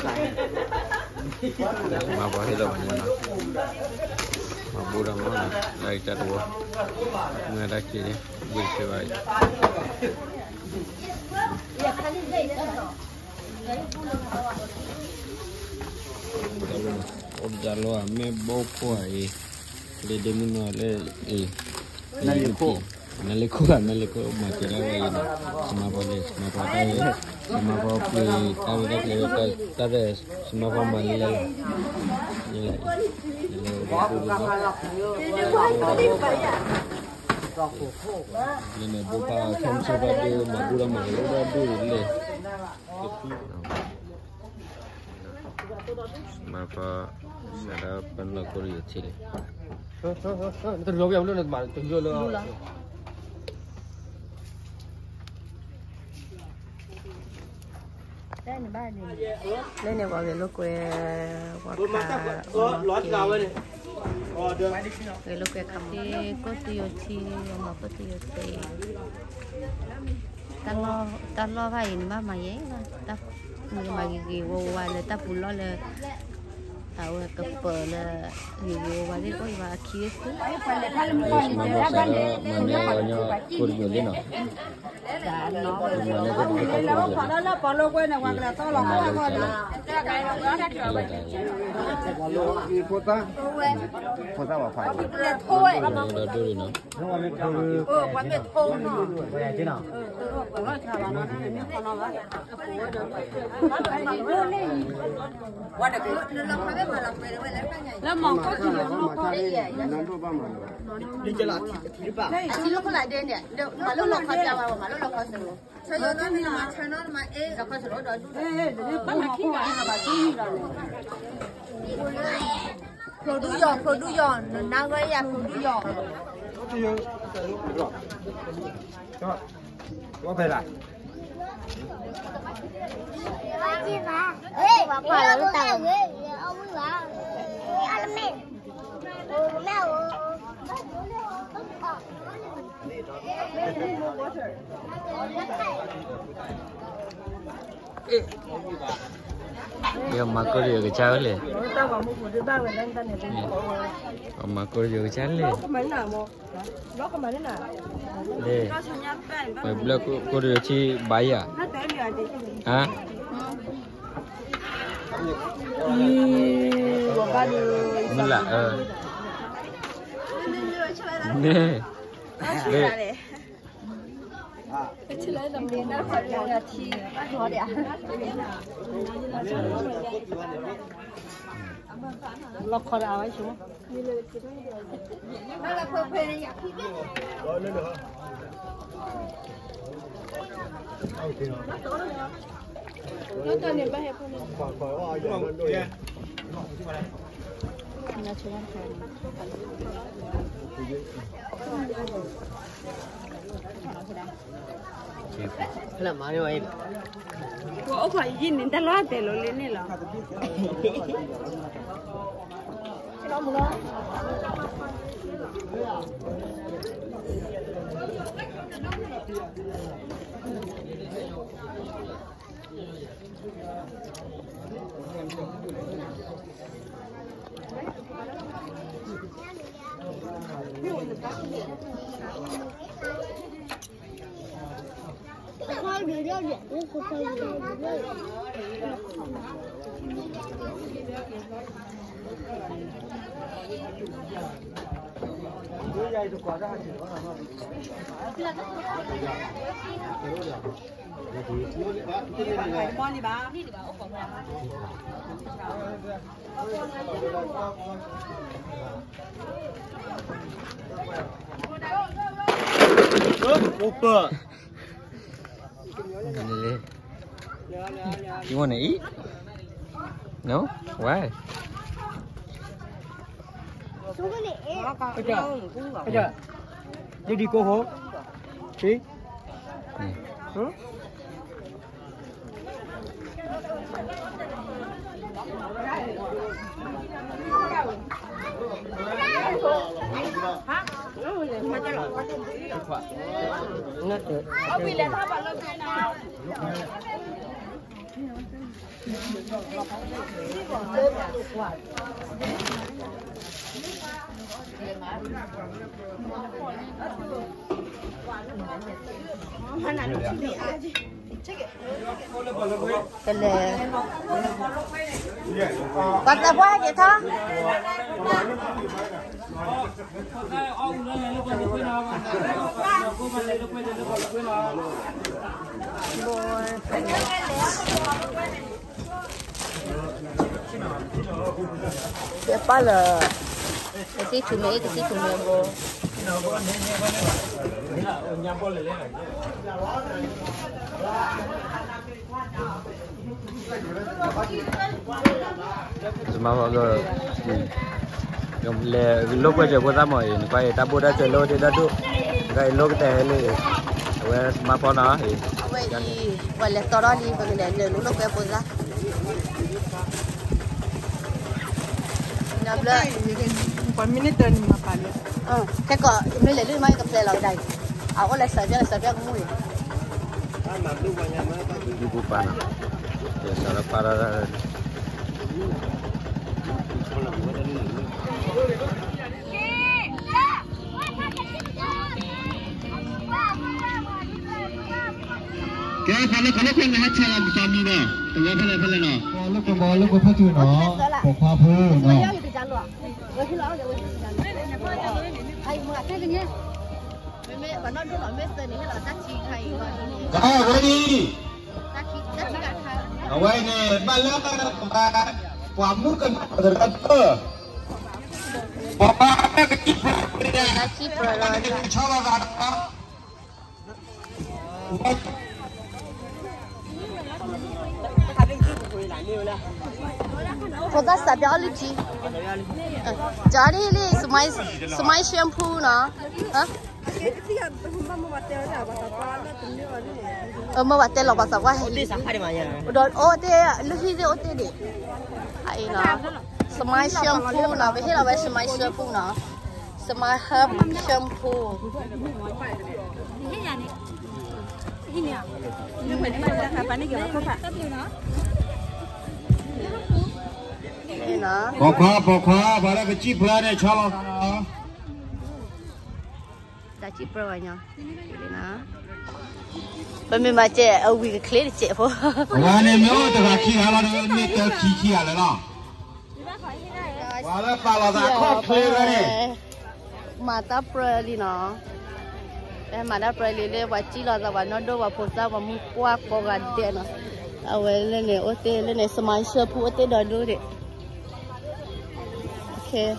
မၤပှၤဟ့ၣ်လီၤမူနီၤ, မၤဘူၣ်ဒီးမူနီၤ, လၢအံၤတၢ်တဝီ, မ့ၢ်တၢ်ခံးန့ၣ်, ဘုၣ်တဆၢဘၣ်အံၤ, အိၣ်ပတၢ်လီၢ်အမ့ၢ်ဘီခိၣ်အံၤ, လၢဒ့မုၢ်နီၤလၢအံၤ, နလ့ခိၣ်, နလ့ခိၣ်, မၤစၢၤဒၣ်ဝဲအံၤနီၤ, စမၤပှၤန့ၣ်, စမၤပှၤတၢ်, စမၤပှၤပှ့ၤတၢ်ရဲၣ်တၢ်ကျဲၤ, တၢ်ရဲၣ်, စမၤပှၤမၤလဲၤလီၤ, လဲၤလီၤ, လဲၤလီၤ, လၢန့ၣ်ဘိပၢ်ခဲမုၢ်ဆ့ၣ်ဘၣ်ဒိၣ် မၤဘူၣ်ဒီးမၤလိဒီးဒိၣ်လဲၣ် မၤပှၤ, စးဒၣ်ပနီၢ်ခိၣ်တယိာ်ထံန့ၣ်, တရူးဘၣ်လၢနမၤတရူးလၢ, လၢန့ၣ်ပှၤဂဲၤလိာ်ကွဲ, ပှၤခး, ဂဲၤလိာ်ကွဲခါမး, ကိၣ်တယိာ်ထံ, မၤခိၣ်တယိာ်သ့, တၢ်လီၢ်ဘၣ်အံၤန့ၣ်ဘၣ်မၤယဲၢ်လီၤ, နကမၤဂ့ၤဂ့ၤဝါဝါလၢတၢ်ပူၤလီၢ်လၢ အဝဲကပၢၤလၢ ဂ့ၤဂ့ၤဝါဝါသ့ၣ်အိၣ်ယဘၣ်အခံသ့ၣ်, မၤစၢၤဒၣ်မၤန့ၢ်အီၤညီကိၣ်တယိာ်သ့ၣ်နီၤ, မၤန့ၢ်ကိၣ်တယိာ်သ့ၣ်, မၤန့ၢ်အီၤညီလီၤ, ဖိသၣ်, ဖိသၣ်ဝဲဖး, ဒီးဒိၣ်န့ၣ်နီၤ, လၢမီၤကီၢ်ထံးလီၤနီၢ်ခိၣ်, လၢလီၢ်ခီၣ်လၢဒဲန့ၣ်, မၤလိလီၢ်ခီၣ်ပြဝဲ, မၤလိလီၢ်ခီၣ်စလိ, ဆၢယိနီၢ်မ့ၢ်မၤဆၢနီၢ်မၤအ့ၣ်, လီၢ်ခီၣ်စလိဒီးဒူၣ်, ဖျိဒူၣ်ယီၤ, ဖျိဒူၣ်ယီၤ, နနၢ်ဂီၢ်ယၤ ဖျိဒူၣ်ယီၤ, ဝဲဖဲလဲၣ် ယမၤကိၢ်ယကစၢ်ဝဲလဲၣ်, မၤကိၢ်ယကစၢ်လဲၣ်, ဝဲဘျၢကိၢ်ယကစၢ်ဘါယၤ, ဟါ, မုၢ်လၢ်, န့ၣ်, လီၤခီဒီးအဝဲဆိ ပအိၣ်ခိးယံာ်န့ၣ်တၢ်လီၢ်တဲာ်လီၤလၢန့ၣ်လီၤ. You wanna eat? No? Why? Did you go home? See? Huh? ကလဲၤ, ပှၤသးပှၢ်ဟဲက့ၤထီၣ်, ယပၢ်လၢ ကသံၣ်ထူမဲအံၤ ကသံၣ်ထူမဲဘိ မၤလၢ လဲၤလိာ်ကွဲစၢၤဖိသၣ်မးအံၤ နကွၢ်အံၤ တၢ်ဘိၣ်တၢ်စဲးလိၣ်ဒ့ဒီဒိၣ်, နကွၢ်အံၤလိၣ်ကတဲာ်ဟဲလံ, အဝဲစမါဖီနီၤ, အဝဲအံၤ ပှၤလဲၤတီထီၣ်လံ ပကလဲၤနုာ်လိာ်ကွဲဖိသၣ်, နဘျီ, ပှၤမ့ၢ်န့ၢ်တၢ်န့ၣ်မၤပာ်လံ, ခဲကီး မ့ၢ်လဲၤလၢမ့ၢ်ကပျဲလီၤကဒါအံၤ, အအိၣ်လဲၤစၢၤပျဲ လဲၤစၢၤပျဲကမူၣ်အံၤ ဒုးပူၤပာ်နီၤ, ယစးလၢပာ်ထီၣ်တၢ် ကဲ ပှၤလၢကီၢ်လၢခွဲန့ၣ် ဟဲဆဲးလီၤမုၢ်သီမံနီၤ, တဝဲဖဲလဲၣ်ဖဲလဲၣ်နီၤ, ပှၤလၢကီၢ်လၢကီၢ်ဖဲတုၤနီၤ, ပိာ်ခွါဖိနီၤ, ကဝဲဒ် အဝဲန့ၣ် ဘၣ်လၢ ပှၤမူကနၣ်တရၢတၢ် ပှၤဘၣ်ကစံၣ်ပၢ ဆီလီၤသးဒီး ဖိသၣ်စးပျဲအီၣ်လုၢ်ကံ, ကၠီဒ်လံ စမါရှၢဖူနီၤ, မ့ၢ်ဘၣ်တဲလီၤပှၤသးပှၢ်ဟဲ, ဒီးအိၣ်တ့ၢ် လၢဟံၣ်သ့ၣ်အိၣ်တ့ၢ်ဒံး, အအံၤနီၤ, စမါရှၢဖူနီၤ, ပဟ့ၣ်လီၤဝဲစမါရှၢဖူနီၤ, စမါရှၢဖူ ပိာ်ခွါ ပိာ်ခွါ ပှၤလၢကစံၣ်ပၢန့ၣ် ဆီလီၤသးနီၤ, တၢ်စံၣ်ပၢဝဲညီ, ပမ့ၢ်မၤစဲး အဝံၤကချ့တစဲးဖိ, ပှၤန့ၣ်မ့ၢ်အိၣ်တဂၤခံဂၤလီၤ မ့ၢ်တၢ်ခံခံဂၤလၢာ်လီၤ, ပှၤလၢပာ်လီၤသးခီၣ်ချ့ဝဲန့ၣ် မၤတၢ်ပြၢလံနီၤ, မၤတၢ်ပြၢလံလၢပှၤစံၣ်လီၤသး ပှၤနီၢ်ဒိၣ် ပှၤဖိသၣ် ပှၤမုၢ်ပှၢ်ကိးဂၤဒဲးနီၤ, အဝဲလၢန့ၣ် အိၣ်တ့ၢ်လၢန့ၣ် စမါရှၢဖူအိၣ်တ့ၢ်ဒီးဒိၣ်ဒံး, တန့ၢ်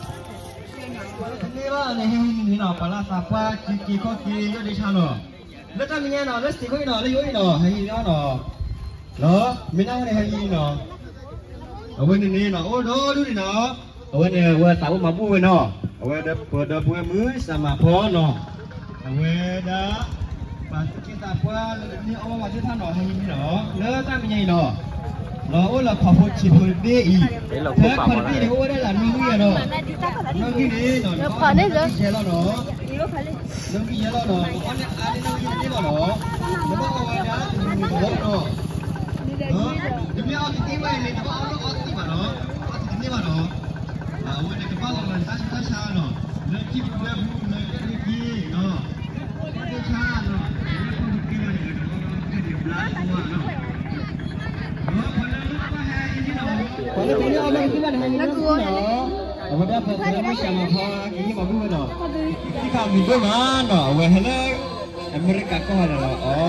ဘၣ်န့ၣ် ဟဲဟံးန့ၢ်နီၤ ပှၤလၢသးပှၢ်က့ၤက့ၤခီၣ်က့ၤ ယီၢ်ဒ့ဆါနီၤ, လၢတၢ်မဲာ်ညါနီၤ လၢစ့ၢ်ကီးအံၤနီၤ လၢယိၤအံၤနီၤ ဟဲဟံးန့ၢ်နီၤ, လီၤ မ့ၢ်နၢ်ဟူန့ၣ် ဟဲဟံးန့ၢ်နီၤ, အဝဲန့ၣ်န့ၣ်နီၤ အိၣ်ဒီဒူၣ်န့ၣ်နီၤ, အဝဲန့ၣ် အဝဲသးအိၣ်မၤဘူၣ်ဝဲနီၤ, အဝဲဒီးပှၤဒီပုၢ်ဝဲၢ်မုၣ် စၢ်မၤဖီနီၤ, အဝဲဒၣ် ပှၤသူၣ်က့သးပှၢ်လၢကန့ၢ်အီၣ်ဝဲသ့ၣ်တဖၣ်နီၤ ဟဲဟံးန့ၢ်နီၤ, လၢတၢ်မဲာ်ညါအံၤနီၤ, လီၤအိၣ်လၢခီၣ်ဖိဆံးဖိတဘ့ၣ်အံၤ, လၢခီၣ်တဘ့ၣ်န့ၣ် အိၣ်ဝဲဒၣ်လၢနီၣ်ဂံၢ်ယဲနီၤ, နီၣ်ဂံၢ်န့ၣ်နီၤ နဘၣ်အီၣ်လၢနီၣ်ဂံၢ်ယဲလီၤနီၤ, နီၣ်ဂံၢ်ယဲလီၤနီၤ နအီၣ်န့ၢ်အါန့ၢ်နီၣ်ဂံၢ်တန့ၢ်ဘၣ်နီၤ, နဘၣ်အီၣ်ဝဲဒၣ်တမံၤမံၤလီၤနီၤ, နမ့ၢ်အီၣ်တန့ၢ်ဘၣ်န့ၣ် နဘၣ်အီၣ်လၢအီၣ်တန့ၢ်ဘၣ်နီၤ, အီၣ်တန့ၢ်ဘၣ်နီၤ, အဝဲန့ၣ်ကဘၣ်လီၤလၢတၢ်ဆူးတၢ်ဆါနီၤ, လၢခံပူၤလၢပူၤလၢကဲဒ်က့ၤနီၤ, တၢ်ဆါနီၤ, လၢပူၤတကဲဘၣ်န့ၣ် ကဘၣ်ကဲဒ်ဘျါဘၣ်နီၤ ပှၤလၢကန့ၢ်အီၣ်ဘၣ်ကသံၣ်ဘၣ်န့ၣ် ဟဲဟံးန့ၢ်နီၤ, အဝဲဒၣ်ပှၤလၢမုၢ်စၢ်မၤဖီ ကဟံးမၤဘူၣ်ဝဲနီၤ, ကသံၣ်ခါမံၤဒိၣ်မးနီၤ အဝဲဟဲလၢ အမဲရကၤကီၢ်န့ၣ်လီၤ, အီၤ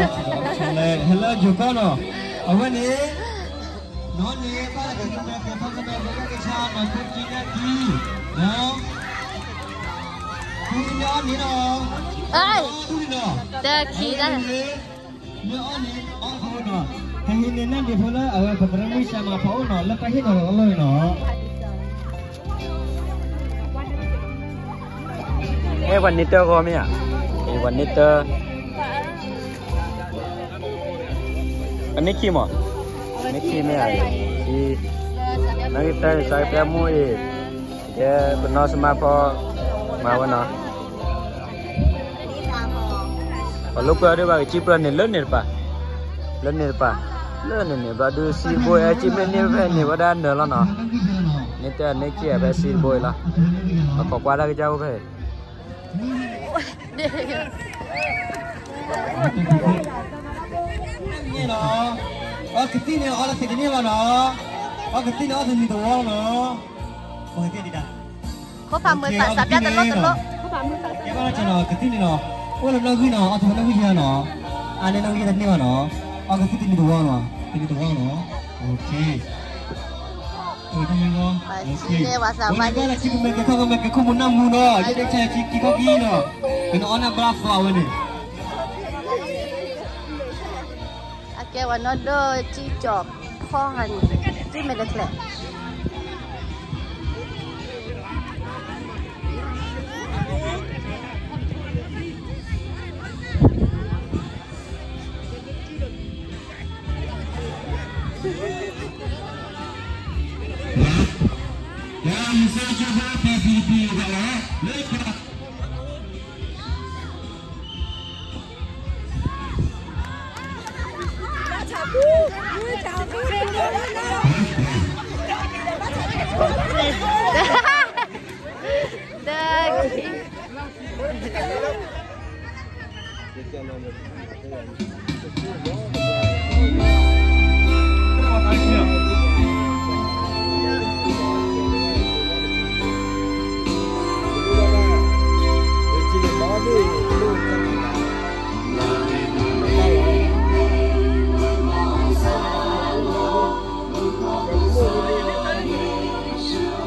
ဟဲလၢယိၤကီၢ်နီၤ, အဝဲန့ၣ် နီၢ်န့ၣ် ဘၣ်လၢကသံၣ်မဲကဲဖီကမဲ ကဆါနီၤ ခိကံနၢ်ကံ နီၤ မ့ၢ်အီၣ်န့ၣ်နီၤ, တၢ်ခံတၢ် မ့ၢ်အီၣ်န့ၣ် အီၣ်ဃိနီၤ, ဟဲဟံးန့ၢ်နၢ်ဒံးဖိလၢအဝဲပသရၣ်မုၣ်စၢ်မၤဖီအိၣ်နီၤ လၢတၢ်ဟ့ၣ်နီၤလီၤအလီၢ်အံၤနီၤ. အဲ ပှၤန့ၢ်တၢ်ဂီၢ်မ့ၢ်ဧါ, ပှၤန့ၢ်တၢ် အန့ၢ်ခံမး, န့ၢ်ခံမ့ၢ်ဧါ, အံၤ နကတၢၢ်စၢ်ကပျၢ်မိၢ်အံၤ, ကဲပနီၢ်စမါဖီ မၤဝဲနီၤ, ပှၤလိာ်ကွဲဒ်ဘၣ်ကစံၣ်ပြၢန့ၣ် လၢန့ၣ်တပၤ, လၢန့ၣ်တပၤ, လၢန့ၣ်န့ၣ် ဘျီဒုးစံတဘိအံၤ က့မ့ၢ်န့ၢ်ဖဲန့ၣ်ဝဲဒၣ်နၢၤလီၤနီၤ, န့ၢ်တဲန့ၢ်က့ဖဲစံတဘိအံၤလီၤ, ပခိးကွၢ်တၢ်ကစၢ်အိၣ်ဖဲ န့ၣ်လီၤ, အီကသံၣ်န့ၣ်အီလၢသ့ၣ်ကန့ၢ်ဘၣ်နီၤ, အီကသံၣ်န့ၣ်အီတနံၤတဝီနီၤ, ပကသ့ၣ်ဒံးဒၣ် ခိၣ်ဖးမုၢ်သးစးပျၢ်တလိၣ်တလိၣ်, ကဲဘၣ်နီၤနီၤ ကသံၣ်န့ၣ်နီၤ, အိၣ်လၢနီၣ်ဂံၢ်နီၤ အီထီၣ်နီၣ်ဂံၢ်ယါနီၤ, အါန့ၢ်နီၣ်ဂံၢ်တန့ၢ်ဘၣ်နီၤ, အီကသံၣ်တနံၤတဝီနီၤ, တနံၤတဝီနီၤ, အိၣ် ပှၤစံးန့ၢ်ပှၤသးဘၣ်န့ၣ်, ကမဲာ်က့ၤခီၣ်ကမဲာ်က့ၤခိၣ်မူနၢ်မူနီၤ, ယဲဒၣ်ဆဲးဆံခံခီၣ်ကံနီၤ, ကနအီၣ်နၢ်ဘျါသီအဝဲန့ၣ်, အကဲဝဲနီၢ်ဒိၣ်ကံကၠီၤဖီၣ်ဟါန့ၣ်, ကံၣ်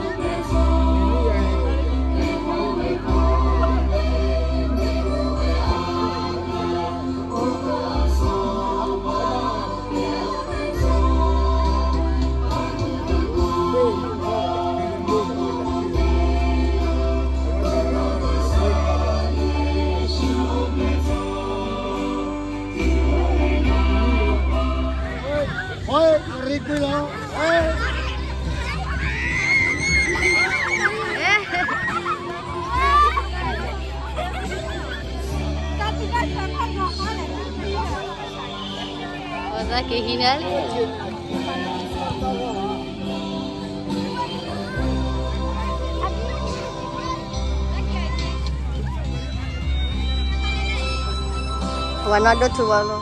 မဲာ်တချဲး ပသးက့ၤဟံးန့ၣ်လံ, ပှၤနီၢ်ဒိၣ်ထူဝဲလီၤ.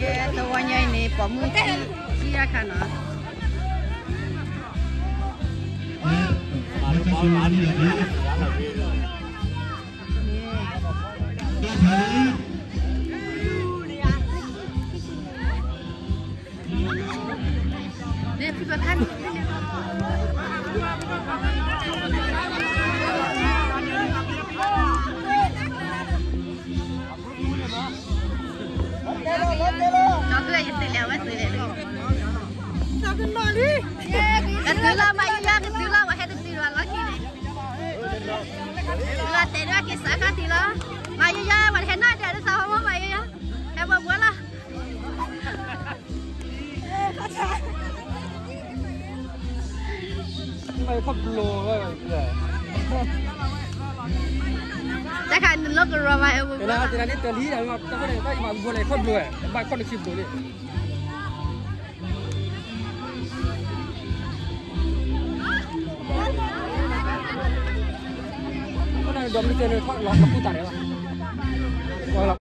ကဲ တဝီညါအံၤန့ၣ် ပိာ်မုၣ်ခံ ခံဂၤခါနီၤ. ကတုၤလီၤမၤယါ ကတုၤလီၤ ပှၤဟဲတတုၤလီၤလီၢ်ခံန့ၣ်, လီၤတဲာ်ဒၣ်က့ၤစးခါတံၢ်လီၤ, မၤယါယါ ပှၤတဟဲနီၢ်ဒဲးလၢသးဟီမီၢ် မၤယါယါ, ဟဲဘၣ်ဘှီလီၤ. ခီၣ်ဘျိး, တခါနလီၤကရီမၤဟဲဘၣ်ဘှီလီၤ, တၢ်ခါနလီၤကရီမၤဟဲဘၣ်ဘှီလီၤ ခီၣ်ဘျိးဝဲ, ဘၣ်ခီၣ်တဆံဘျိးန့ၣ် ဒီးမ့ၢ်တဲန့ၣ် ထီၣ်လီၤကပူၤတၢ်န့ၣ်လီၤ.